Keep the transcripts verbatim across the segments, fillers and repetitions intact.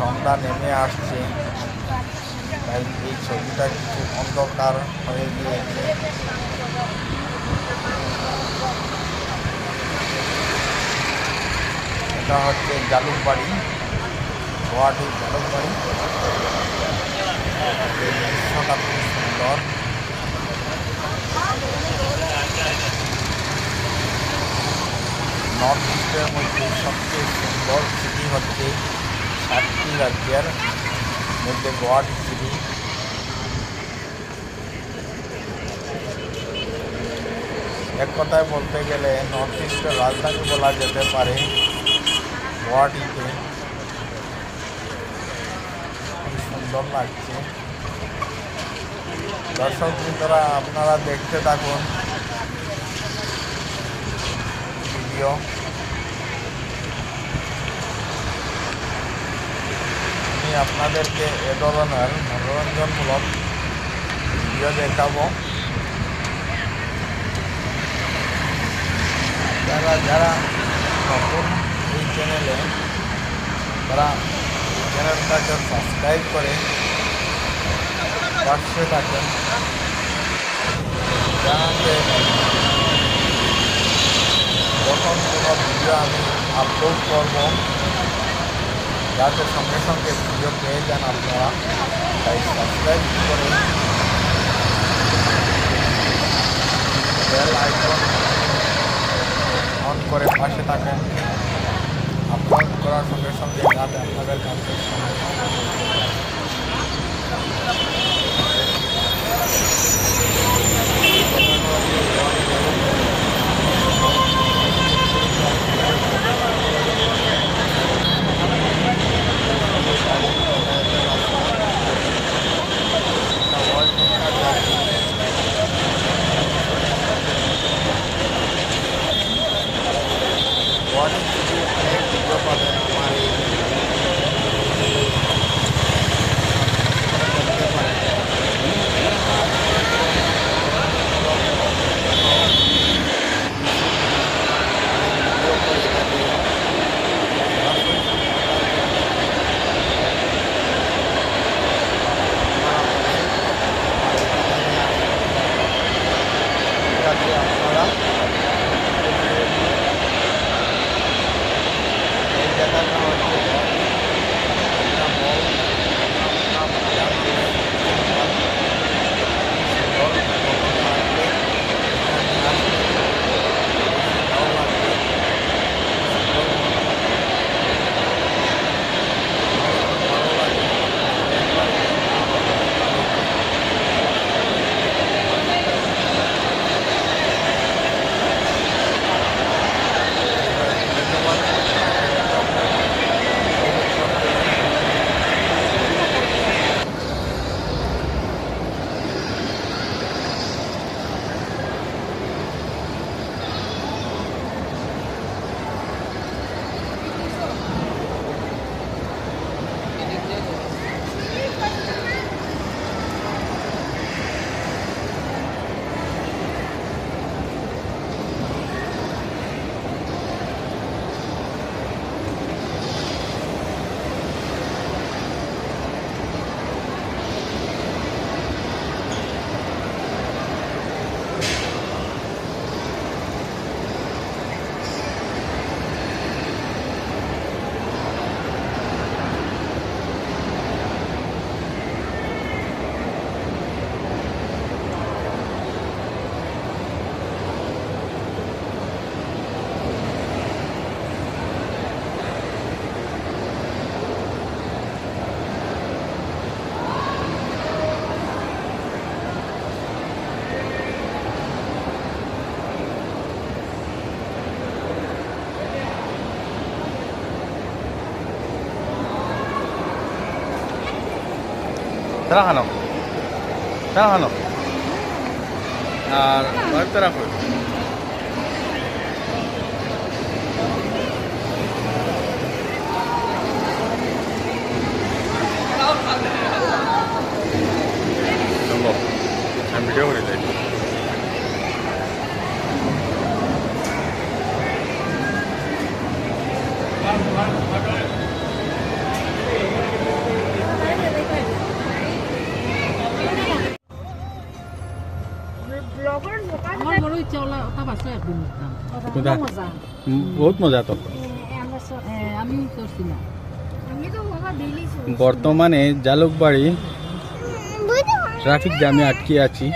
সন্ধ্যা নেমে আসছে, তাই এই ছবিটা কিছু অন্ধকার হয়ে গিয়েছে। এটা হচ্ছে জালুকবাড়ি, গুয়াহাটির জালুকবাড়ি। এই দৃশ্যটা খুব সুন্দর। নর্থ ইস্টের মধ্যে সবচেয়ে সুন্দর সিটি হচ্ছে সাতটি রাজ্যের মধ্যে গুয়াহাটি সিটি। এক কথায় বলতে গেলে নর্থ ইস্টের রাজধানী বলা যেতে পারে গুয়াহাটিকে। খুব সুন্দর লাগছে। দর্শক বৃন্দরা, আপনারা দেখতে থাকুন ভিডিও। আমি আপনাদেরকে এ ধরনের মনোরঞ্জনমূলক ভিডিও দেখাবো। যারা যারা নতুন এই চ্যানেলে, তারা চ্যানেলটাকে সাবস্ক্রাইব করে পাশে থাকেন। জানাতে যখন কোনো ভিডিও আমি আপলোড করব, যাতে সঙ্গে সঙ্গে ভিডিও পেয়ে যান আপনারা, তাই সাবস্ক্রাইব করে বেল আইকন অন করে পাশে থাকেন। আপলোড করার সঙ্গে সঙ্গে যাতে আপনাদের কাছে সঙ্গে সঙ্গে পৌঁছে যায়। তারা খানো, তারা খানো। আর কয়েক তারা কই? চলো, আমি ভিডিও করি যাই। পাঁচশো একদিন নিতাম। কোথা? মজা। উম, বহুত মজা তো। এ, আমরা সব এ, আমি করছি না। আমি তো বাবা ডেইলি বর্তমানে জালুকবাড়ি ট্রাফিক জ্যামে আটকে আছি।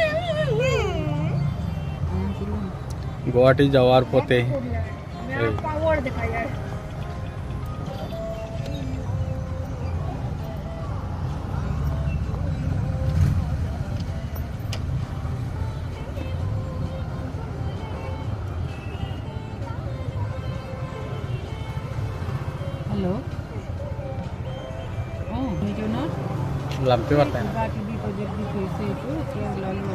গুয়াহাটি যাওয়ার পথে। এই। পাওয়ার দেখা যায়। হ্যালো। ও, ভিডিও না? লামতে পারতাম না। বাকি বিপদে বিপদ হয়েছে একটু, কেউ লাগলো।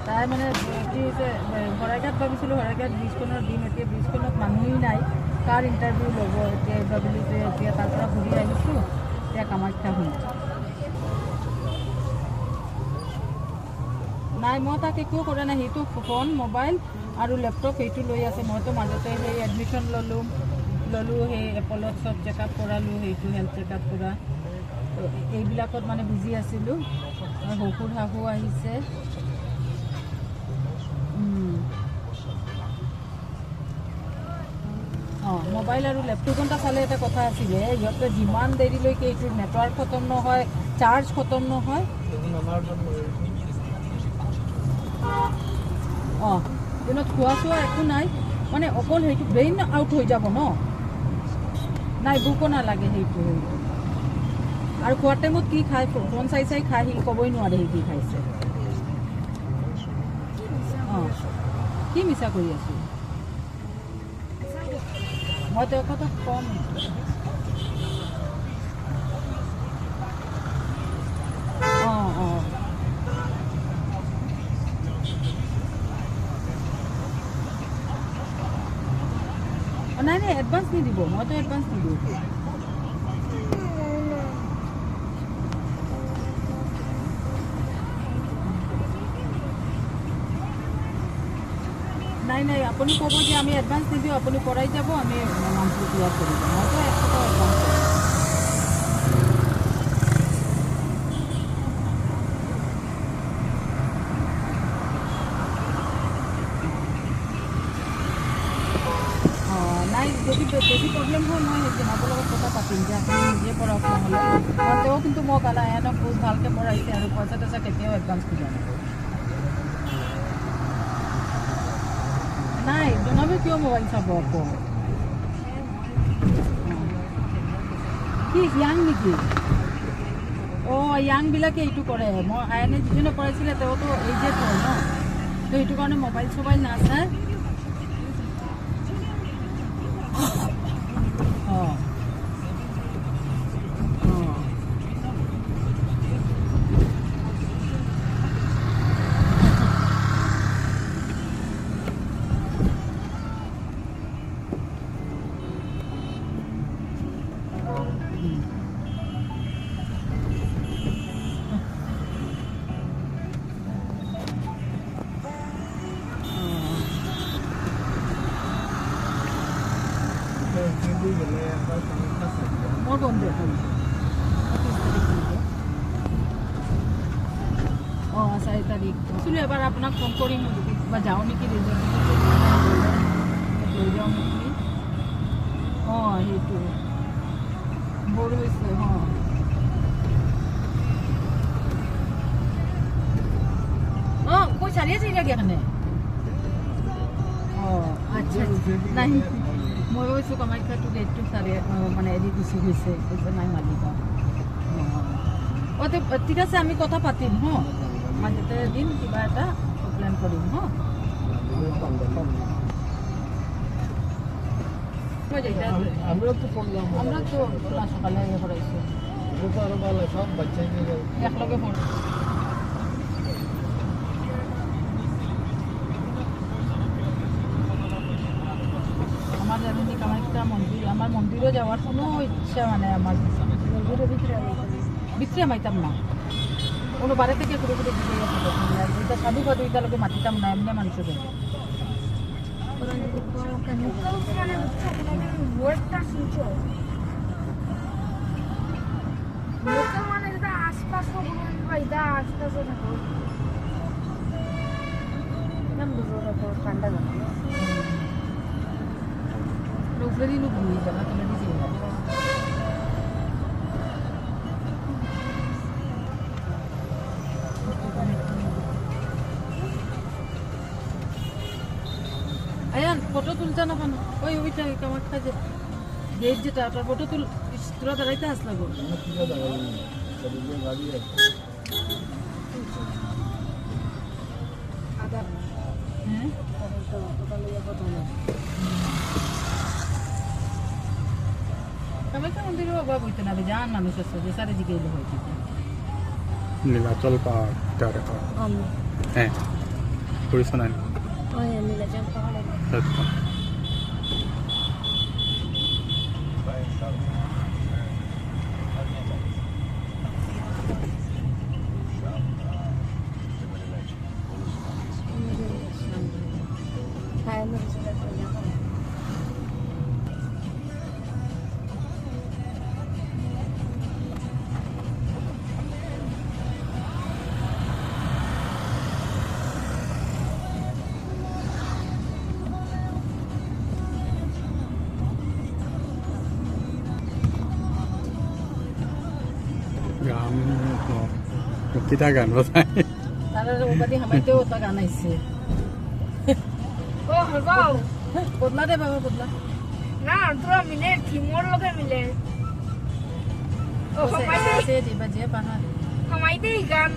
তাই মানে, কি হয়েছে, এ, হরাইঘাট ভাবিছিলো, হরাইঘাট ব্রিজখনৰ দিম, এতিয়া ব্ৰিজখনত মানুহেই নাই, কাৰ ইণ্টাৰভিউ ল'ব? এতিয়া ভাবিলো যে এতিয়া তাৰ পৰা ঘূৰি আহিছো, এতিয়া কামাখ্যা হ'ম। নাই, মই তাক একো কৰা নাই, সেইটো ফোন, মোবাইল আৰু লেপটপ সেইটো লৈ আছে। মইতো মাজতে সেই এডমিশ্যন ল'লো, ল'লো, সেই এপলত চব চেকআপ কৰালো, সেইটো হেল্থ চেকআপ কৰা। তো এইবিলাকত মানে বিজি আছিলো। আৰু শহুৰ শাহু আহিছে। উম। অ, মোবাইল আৰু লেপটপ। দুঘণ্টা চালে এটা কথা আছিলে, সিহঁতে যিমান দেৰিলৈকে এইটো নেটৱৰ্ক খতম নহয়, চাৰ্জ খতম নহয়। অ, দিনত খোৱা চোৱা একো নাই, মানে অকল সেইটো ব্ৰেইন আউট হৈ যাব ন। নাই, ভোকো নালাগে সেইটো, সেইটো। আৰু খোৱাৰ টাইমত কি খায়, ফো-, ফোন চাই চাই খায়, সি ক'বই নোৱাৰে সি কি খাইছে। অ, কি মিছা কৰি আছো? মই তো একো তো কম। অ, অ। অ, নাই, নাই, এডভান্স নিদিব, মইতো এডভান্স নিদিওঁ। নাই, নাই, আপুনি ক'ব যে আমি এডভান্স নিদিওঁ, আপুনি কৰাই যাব, আমি মান্থলি ক্লিয়াৰ কৰি দিম। মইতো এক টকা এডভান্স নিদিওঁ। অ, নাই, যদি বে-, বেছি প্ৰব্লেম হয়, মই সেই জনাবৰ লগত কথা পাতিম যে আপুনি নিজে কৰক নহ'লে। কাৰণ তেওঁ কিন্তু মোক আলা এনে বহুত ভালকে পঢ়াইছে আৰু পইচা-টইচা কেতিয়াও এডভান্স দিয়া নাই। নাই, জনাবে কিয় মোবাইল চাব আকৌ? কি য়াং নেকি? অ, য়াং বিলাকে এইটো কৰে। মই আয়নে যিজনে কৰাইছিলে, তেওঁ তো এজেড হয় ন, তো সেইটো কাৰণে মোবাইল চোবাইল নাচায়। অ। অ। মোৰ বন্ধু এখন। অ, চাৰি তাৰিখ। ভাবিছিলোঁ এবাৰ আপোনাক ফোন কৰিম, যদি কিবা যাওঁ নেকি, ৰিজৰ্ট লৈ যাওঁ নেকি। অ, সেইটো। বৰ হৈছে, অ। অ, কৈ চাৰি আছে নেকি এখানে? অ, আচ্ছা, আচ্ছা। নাই, মই ভাবিছোঁ কামাখ্যাটো গেটটো চাৰি, অ, মানে এৰি গুচি গৈছে, কৈছে নাই মালিক। অ। অ, তে ঠিক আছে, আমি কথা পাতিম, হ? মাজতে এদিন কিবা এটা প্লেন কৰিম, হ? আমরা তো পড়লাম। আমরা তো না সকালে ইয়ে করাইছি। ওটা তো আরো ভালো, সব বাচ্চাই মিলে। একলগে পড়। আমার জানি না, আমার একটা মন্দির, আমার মন্দিরও যাওয়ার কোনো ইচ্ছা মানে আমার। মন্দিরের ভিতরে আমি ভিতরে মাইতাম না। কোনো বারে থেকে ঘুরে ঘুরে ঘুরে আসে। এটা সাধু ফাধু, এটা লোকে মাতিতাম না, এমনি মানুষের। লোকাল মানে যেটা আশপাশও বলুন বা এটা আশপাশও থাকো। ঠান্ডা জানো না? লোকদেরই লোক নিয়ে যাবে, তুমি নিজে। আয়ান, ফটো তুলছ না কেন? ওই, ওইটা, ওই কামাখ্যা যে গেট যেটা, ওটার ফটো তুল। ইস, তোরা দাঁড়াইতে আসলে গো। হ্যাঁ? কামাখ্যা মন্দিরে অভাব হইতো না, জান মানুষ আছে, যে সারে জিগাইলে হয় কিন্তু। নীলাচল পাহাড়, এটা আর একটা। হ্যাঁ, পরিসোনায়। ওই নীলাচল পাহাড়ে। আচ্ছা। গান, কিতা গান বাজায়? তারা ওবাদি হামাইতেও ওটা গান আইছে। ও, হবাও। বদলা দে বাবা, বদলা। না, তোরা মিলে, থিমর লগে মিলে। ও, ও, সে, হামাইতে, সে দিবা যে বাহার। হামাইতে এই গান।